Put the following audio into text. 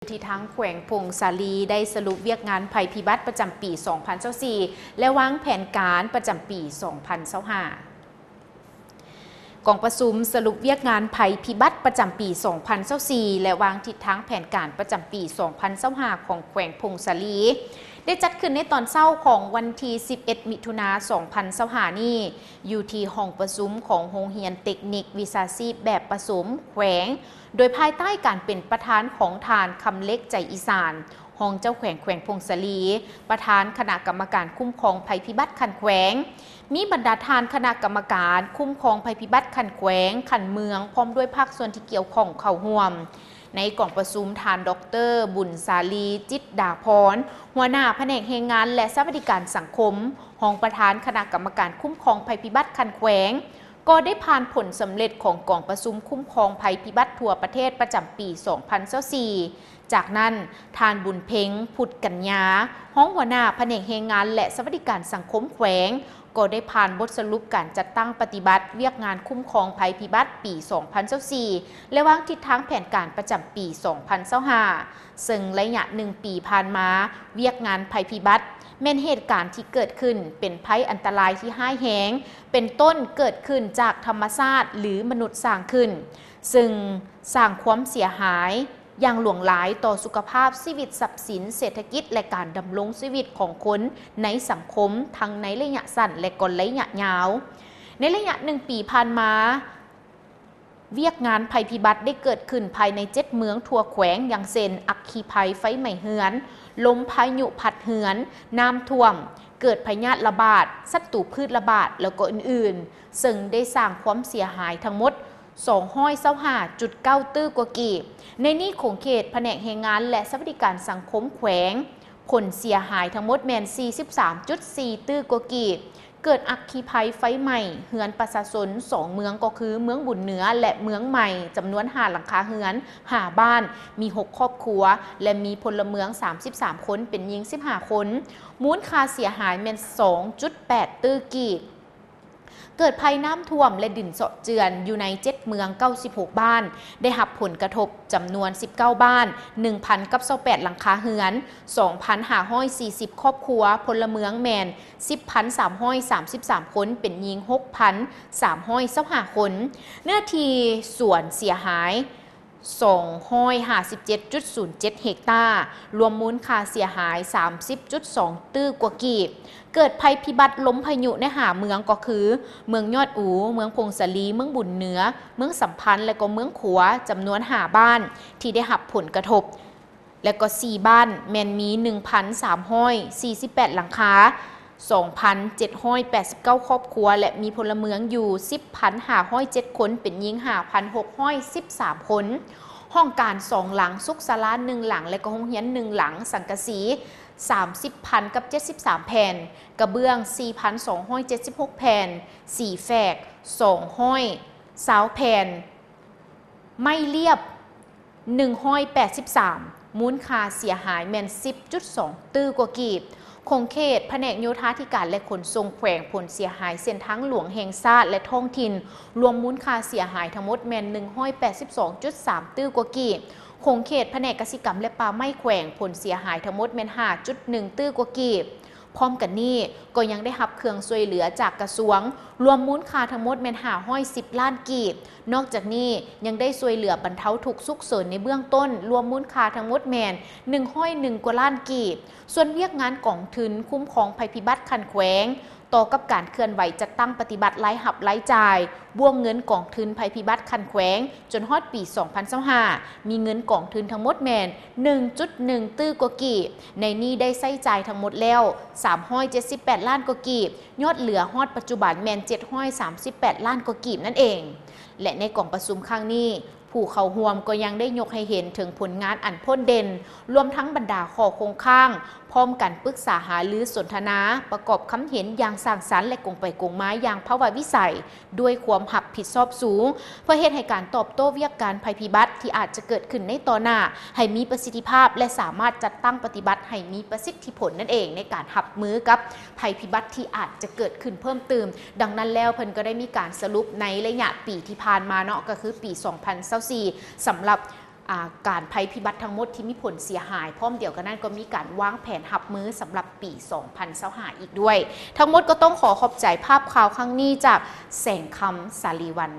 ທີ່ທາງແຂວງຜົ້ງສາລີໄດ້ສະຫຼຸບວຽກງານໄພພິບັດປະຈຳປີສອງພັນຊາວສີ່ ແລະ ວາງແຜນການປະຈຳປີສອງພັນຊາວຫ້າ. ກອງປະຊຸມສະຫຼຸບວຽກງານໄພພິບັດປະຈຳປີສອງພັນຊາວສີ່ ແລະ ວາງທິດທາງແຜນການປະຈຳປີສອງພັນຊາວຫ້າ ຂອງແຂວງຜົ້ງສາລີ ໄດ້ຈັດຂຶ້ນໃນຕອນເຊົ້າຂອງວັນທີສິບເອັດ ມິຖຸນາ ສອງພັນຊາວຫ້າ ນີ້ ຢູ່ທີ່ຫ້ອງປະຊຸມຂອງໂຮງຮຽນເຕັກນິກວິຊາຊີບແບບປະສົມແຂວງ ໂດຍພາຍໃຕ້ການເປັນປະທານຂອງທ່ານ ຄຳເລັກ ໃຈອີສານ ຮອງເຈົ້າແຂວງແຂວງຜົ້ງສາລີ, ປະທານຄະນະກຳມະການຄຸ້ມຄອງໄພພິບັດຂັ້ນແຂວງ, ມີບັນດາທ່ານຄະນະກຳມະການຄຸ້ມຄອງໄພພິບັດຂັ້ນແຂວງ, ຂັ້ນເມືອງ ພ້ອມດ້ວຍພາກສ່ວນທີ່ກ່ຽວຂ້ອງເຂົ້າຮ່ວມ. ໃນກອງປະຊຸມ, ທ່ານ ດອກເຕີ ບຸນສາລີ ຈິດດາພອນ ຫົວໜ້າພະແນກແຮງງານ ແລະ ສະຫວັດດີການສັງຄົມ, ຮອງປະທານຄະນະກຳມະການຄຸ້ມຄອງໄພພິບັດຂັ້ນແຂວງ, ກໍໄດ້ຜ່ານຜົນສຳເລັດຂອງກອງປະຊຸມຄຸ້ມຄອງໄພພິບັດທົ່ວປະເທດປະຈຳປີສອງພັນຊາວສີ່. ຈາກນັ້ນ, ທ່ານ ບຸນເພັງ ພຸດກັນຍາ ຮອງຫົວໜ້າພະແນກແຮງງານ ແລະ ສະຫວັດດີການສັງຄົມແຂວງ ກໍໄດ້ຜ່ານບົດສະຫຼຸບການຈັດຕັ້ງປະຕິບັດວຽກງານຄຸ້ມຄອງໄພພິບັດປີສອງພັນຊາວສີ່ ແລະ ວາງທິດທາງແຜນການປະຈຳປີສອງພັນຊາວຫ້າ. ເຊິ່ງໄລຍະໜຶ່ງປີຜ່ານມາ, ວຽກງານໄພພິບັດແມ່ນເຫດການທີ່ເກີດຂຶ້ນເປັນໄພອັນຕະລາຍທີ່ຮ້າຍແຮງ, ເປັນຕົ້ນເກີດຂຶ້ນຈາກທຳມະຊາດ ຫຼື ມະນຸດສ້າງຂຶ້ນ, ເຊິ່ງສ້າງຄວາມເສຍຫາຍຢ່າງຫຼວງຫຼາຍຕໍ່ສຸຂະພາບ, ຊີວິດ, ຊັບສິນ, ເສດຖະກິດ ແລະ ການດຳລົງຊີວິດຂອງຄົນໃນສັງຄົມ, ທັງໃນໄລຍະສັ້ນ ແລະ ກໍໄລຍະຍາວ. ໃນໄລຍະໜຶ່ງປີຜ່ານມາ, ວຽກງານໄພພິບັດໄດ້ເກີດຂຶ້ນພາຍໃນເຈັດເມືອງທົ່ວແຂວງ, ຢ່າງເຊັ່ນ ອັກຄີໄພໄຟໄໝ້ເຮືອນ, ລົມພາຍຸພັດເຮືອນ, ນ້ຳຖ້ວມ, ເກີດພະຍາດລະບາດ, ສັດຕູພືດລະບາດ ແລ້ວກໍອື່ນໆ, ເຊິ່ງໄດ້ສ້າງຄວາມເສຍຫາຍທັງໝົດສອງຮ້ອຍຊາວຫ້າຈຸດເກົ້າຕື້ກວ່າກີບ. ໃນນີ້ຂົງເຂດພະແນກແຮງງານ ແລະ ສະຫວັດດີການສັງຄົມແຂວງ ຜົນເສຍຫາຍທັງໝົດແມ່ນສີ່ສິບສາມຈຸດສີ່ຕື້ກວ່າກີບ. ເກີດອັກຄີໄພໄຟໄໝ້ເຮືອນປະຊາຊົນສອງເມືອງ ກໍຄືເມືອງບຸນເໜືອ ແລະ ເມືອງໃໝ່ ຈຳນວນຫ້າຫຼັງຄາເຮືອນ ຫ້າບ້ານ, ມີຫົກຄອບຄົວ ແລະ ມີພົນລະເມືອງສາມສິບສາມຄົນ, ເປັນຍິງສິບຫ້າຄົນ. ມູນຄ່າເສຍຫາຍແມ່ນສອງຈຸດແປດຕື້ກີບ. ເກີດໄພນ້ຳຖ້ວມ ແລະ ດິນເຊາະເຈື່ອນຢູ່ໃນເຈັດເມືອງ ເກົ້າສິບຫົກບ້ານ, ໄດ້ຮັບຜົນກະທົບຈຳນວນສິບເກົ້າບ້ານ, ໜຶ່ງພັນກັບຊາວແປດຫຼັງຄາເຮືອນ, ສອງພັນຫ້າຮ້ອຍສີ່ສິບຄອບຄົວ, ພົນລະເມືອງແມ່ນສິບພັນສາມຮ້ອຍສາມສິບສາມຄົນ, ເປັນຍິງຫົກພັນສາມຮ້ອຍຊາວຫ້າຄົນ. ເນື້ອທີ່ສວນເສຍຫາຍສອງຮ້ອຍຫ້າສິບເຈັດຈຸດສູນເຈັດເຮັກຕາ, ລວມມູນຄ່າເສຍຫາຍສາມສິບຈຸດສອງຕື້ກວ່າກີບ. ເກີດໄພພິບັດລົມພາຍຸໃນຫ້າເມືອງ ກໍຄື ເມືອງຍອດອູ, ເມືອງຜົ້ງສາລີ, ເມືອງບຸນເໜືອ, ເມືອງສຳພັນ ແລະ ກໍເມືອງຂວາ, ຈຳນວນຫ້າບ້ານທີ່ໄດ້ຮັບຜົນກະທົບ ແລະກໍສີ່ບ້ານ ແມ່ນມີໜຶ່ງພັນສາມຮ້ອຍສີ່ສິບແປດຫຼັງຄາ, ສອງພັນເຈັດຮ້ອຍແປດສິບເກົ້າຄອບຄົວ ແລະ ມີພົນລະເມືອງຢູ່ສິບພັນຫ້າຮ້ອຍເຈັດຄົນ, ເປັນຍິງຫ້າພັນຫົກຮ້ອຍສິບສາມຄົນ. ຫ້ອງການສອງຫຼັງ, ສຸກສາລາໜຶ່ງຫຼັງ ແລະກໍໂຮງຮຽນໜຶ່ງຫຼັງ, ສັງກະສີສາມສິບພັນກັບເຈັດສິບສາມແຜ່ນ, ກະເບື້ອງສີ່ພັນສອງຮ້ອຍເຈັດສິບຫົກແຜ່ນ, ສີແຝກສອງຮ້ອຍຊາວແຜ່ນ, ໄມ້ລຽບໜຶ່ງຮ້ອຍແປດສິບສາມ, ມູນຄ່າເສຍຫາຍແມ່ນສິບຈຸດສອງຕື້ກວ່າກີບ. ຂົງເຂດພະແນກໂຍທາທິການ ແລະ ຂົນສົ່ງແຂວງ, ຜົນເສຍຫາຍເສັ້ນທາງຫຼວງແຫ່ງຊາດ ແລະ ທ້ອງຖິ່ນ ລວມມູນຄ່າເສຍຫາຍທັງໝົດແມ່ນໜຶ່ງຮ້ອຍແປດສິບສອງຈຸດສາມຕື້ກວ່າກີບ. ຂົງເຂດພະແນກກະສິກຳ ແລະ ປ່າໄມ້ແຂວງ, ຜົນເສຍຫາຍທັງໝົດແມ່ນຫ້າຈຸດໜຶ່ງຕື້ກວ່າກີບ. ພ້ອມກັນນີ້ກໍຍັງໄດ້ຮັບເຄື່ອງຊ່ວຍເຫຼືອຈາກກະຊວງ, ລວມມູນຄ່າທັງໝົດແມ່ນຫ້າຮ້ອຍສິບລ້ານກີບ. ນອກຈາກນີ້ຍັງໄດ້ຊ່ວຍເຫຼືອບັນເທົາທຸກສຸກເສີນໃນເບື້ອງຕົ້ນ, ລວມມູນຄ່າທັງໝົດແມ່ນໜຶ່ງຮ້ອຍໜຶ່ງກວ່າລ້ານກີບ. ສ່ວນວຽກງານກອງທຶນຄຸ້ມຄອງໄພພິບັດຂັ້ນແຂວງ, ຕໍ່ກັບການເຄື່ອນໄຫວຈັດຕັ້ງປະຕິບັດລາຍຮັບລາຍຈ່າຍ, ວງເງິນກອງທຶນໄພພິບັດຂັ້ນແຂວງ ຈົນຮອດປີສອງພັນຊາວຫ້າ ມີເງິນກອງທຶນທັງໝົດແມ່ນໜຶ່ງຈຸດໜຶ່ງຕື້ກວ່າກີບ. ໃນນີ້ໄດ້ໃຊ້ຈ່າຍທັງໝົດແລ້ວສາມຮ້ອຍເຈັດສິບແປດລ້ານກວ່າກີບ, ຍອດເຫຼືອຮອດປັດຈຸບັນແມ່ນເຈັດຮ້ອຍສາມສິບແປດລ້ານກວ່າກີບນັ້ນເອງ. ແລະ ໃນກອງປະຊຸມຄັ້ງນີ້, ຜູ້ເຂົ້າຮ່ວມກໍຍັງໄດ້ຍົກໃຫ້ເຫັນເຖິງຜົນງານອັນໂພດເດັ່ນ, ລວມທັງບັນດາຂໍ້ຄົງຄ້າງ, ພ້ອມກັນປຶກສາຫາລືສົນທະນາ, ປະກອບຄຳເຫັນຢ່າງສ້າງສັນ ແລະ ກົງໄປກົງມາຢ່າງພາວະວິໄສ, ດ້ວຍຄວາມຮັບຜິດຊອບສູງ, ເພື່ອເຮັດໃຫ້ການຕອບໂຕ້ວຽກການໄພພິບັດທີ່ອາດຈະເກີດຂຶ້ນໃນຕໍ່ໜ້າ ໃຫ້ມີປະສິດທິພາບ ແລະ ສາມາດຈັດຕັ້ງປະຕິບັດໃຫ້ມີປະສິດທິຜົນນັ້ນເອງ ໃນການຮັບມືກັບໄພພິບັດທີ່ອາດຈະເກີດຂຶ້ນເພີ່ມຕື່ມ. ດັ່ງນັ້ນແລ້ວ ເພິ່ນກໍໄດ້ມີການສະຫຼຸບໃນໄລຍະປີທີ່ຜ່ານມາເນາະ, ກໍຄືປີສອງພັນຊາວສີ່ ສຳລັບ ອາ ການໄພພິບັດທັງໝົດທີ່ມີຜົນເສຍຫາຍ, ພ້ອມດຽວກັນນັ້ນກໍມີການວາງແຜນຮັບມືສຳລັບປີສອງພັນຊາວຫ້າອີກດ້ວຍ. ທັງໝົດກໍຕ້ອງຂໍຂອບໃຈພາບຂ່າວຄັ້ງນີ້ຈາກແສງຄຳ ສາລີວັນ.